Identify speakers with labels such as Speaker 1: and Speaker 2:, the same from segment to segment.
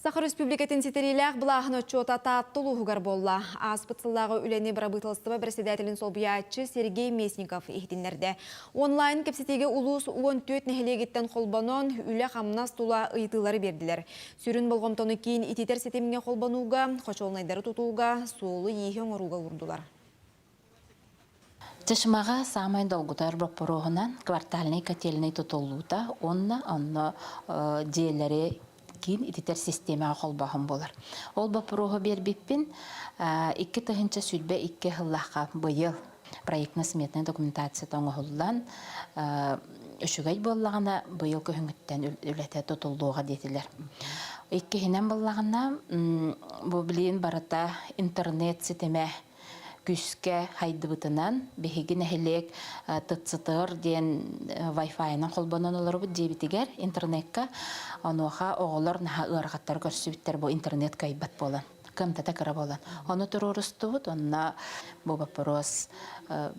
Speaker 1: Саха Республикатын ситэриилээх былааһын отчуота Таатта улууһугар буолла. Ааспыт сыллааҕы үлэни бырабыыталыстыба бэрэссэдээтэлин солбуйааччы Сергей Местников иһитиннэрдэ. Онлайн кэпсэтиигэ улуус 14 нэһилиэгиттэн холбонон, үлэ-хамнас тула ыйытыылары биэрдилэр. Сүрүн болҕомтону киин ититэр ситимҥэ холбонууга, хочуолунайдары тутууга, суолу-ииһи оҥорууга уурдулар.
Speaker 2: Чашмаҕа саамай долгутар боппуруоһунан квартальнай котельнай тутуллуута уонна онно дьиэлэри киин ититэр систиэмэҕэ холбооһун буолар. Ол боппуруоһу биэрбиппин 2022 сыллаахха быйыл проектно-сметная документацията оҥоһуллан үчүгэй буоллаҕына быйыл күһүҥҥүттэн үлэтэ тутуллуоҕа диэтилэр. Иккиһинэн буоллаҕына бу билигин барыта интернет ситимэ күүскэ хайдыбытынан биһиги нэһилиэк ТЦТР диэн Wi-Fi-нан холбонон олоробут дьиэбитигэр интернекка онуоха оҕолор наһаа ыарахаттары көрсүбүттэр бу интернет кыайбат буолан кыамтата кыра буолан ону туруорустубут онно бу вопрос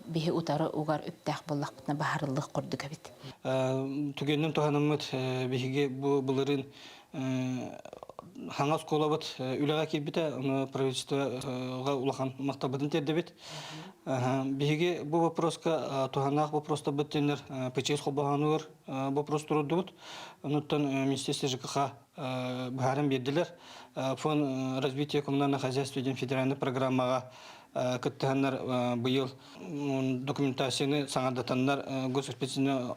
Speaker 2: биһи утары угар үптээх буоллахпытына баһарыллых курдук эбит.
Speaker 3: Түгэнинэн туһанаммыт биһиги бу былырыын Хаҥас оскуолабыт үлэҕэ киирбитэ, ону правительствоҕа улахан махталбытын тиэрдэбит. Биһиги бу вопроска туһанаах вопростарбыт диэннэр ПЧС холбоһоонугар вопрос турурдубут. Онуттан Министерство ЖКХ быһааран биэрдилэр. Фонд развития коммунального хозяйства диэн федеральный программаҕа кыттыһаннар быйыл документацияны саҥардатаннар госэкспертизаны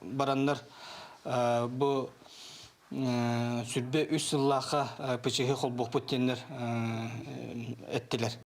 Speaker 3: бараннар бу 23 сыллаахха ПЧХ холбуохпут диэннэр эттилэр.